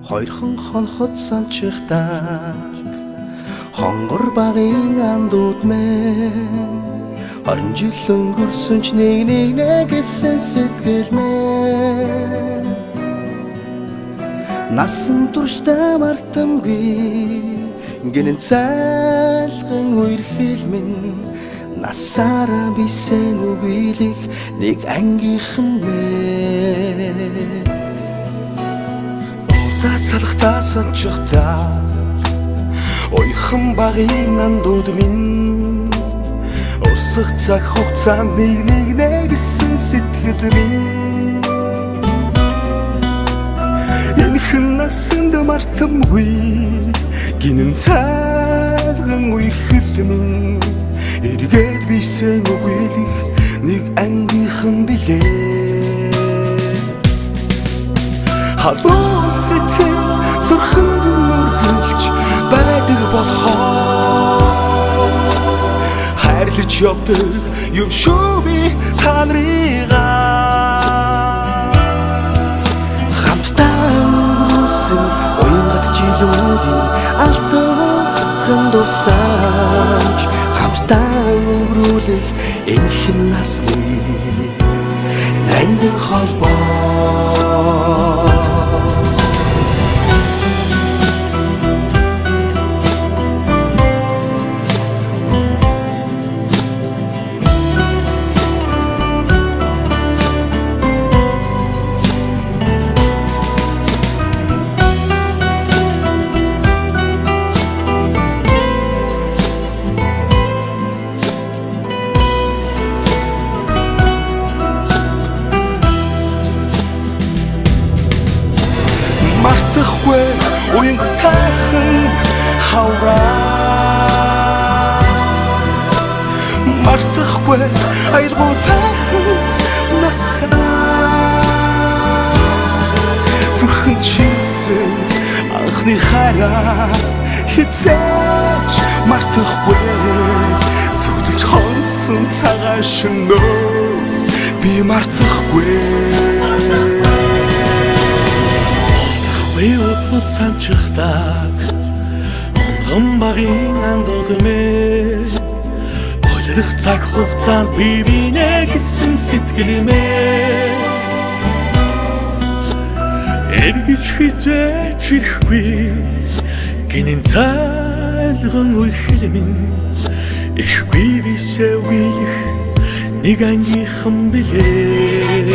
Хоёрхан хонхот санчихдаг хонгор багын андууд мэн 20 жил өнгөрсөн ч нэг нэг нэгсэн сэтгэл мэн насан туршдаа мартамгүй гинэн цайлган үерхэл минь насаараа бисэн үгүйлэх нэг ангийнхан мэн. Уулзаад салхтаа сончихдаа уяхан багын андууд минь урсах цаг хугацаанд нэг нэг нэгсэн сэтгэл минь энхэн насанд мартамгүй гинэн цайлган үерхэл минь эргээд бисэн үгүйлэх нэг ангийнхан билээ. Халуун сэтгэл зүрхэнд нүргэлж байдаг болохоор хайрлаж явдаг юм шүү би та нарыгаа. Хамтдаа өнгөрүүлсэн уянгат жилүүдийн алтан дурсамж хамтдаа өнгөрүүлэх энхэн насны ангин холбоо. Мартахгүй уянгатайхан хавраа мартахгүй аялгуутайхан насаа зүрхэнд шилсэн анхны хайраа хизээч мартахгүй зүудэлж хонсон цагаан шөнөө би мартахгүй. Би удвал санчихдаг онгон багын андууд мэ улирах цаг хугацаанд би бинэ гэсэн сэтгэл мэ эргэж хизээч ирэхгүй гинэн цайлган үерхэл минь ирэхгүй бисээ үеих нэг ангийнхан билээ.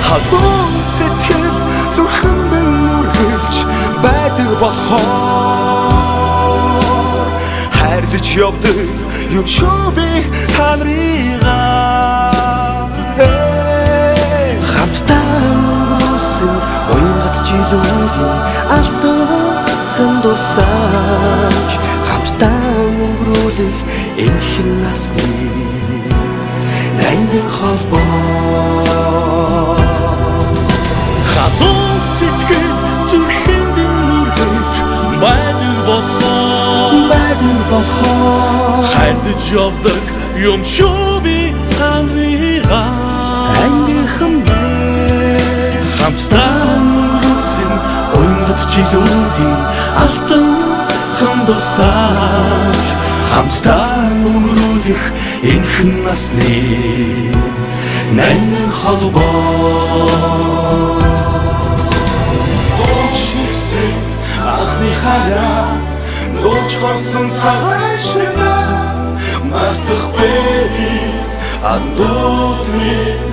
Халуун сэтгэл зүрхэнд нүргэлж байдаг болохоор хайрлаж явдаг юм шүү би та нарыгаа. Хамтдаа өнгөрүүлсэн уянгат жилүүдийн алтан дурсамж хамтдаа өнгөрүүлэх энхэн насны ангин холбоо. Халуун сэтгэл зүрхэнд нүргэлж байдаг болохоор байдаг болохоор хайрлаж явдаг юм шүү би та нарыгаа. Ангийнхан мэн Хамтдаа өнгөрүүлсэн уянгат жилүүдийн алтан дурсамж хамтдаа өнгөрүүлэх энхэн насны нандин холбоо. Дууч нэгсэн анхны хараа дууч хорсон цагаан шөнөө мартахгүй би андууд минь.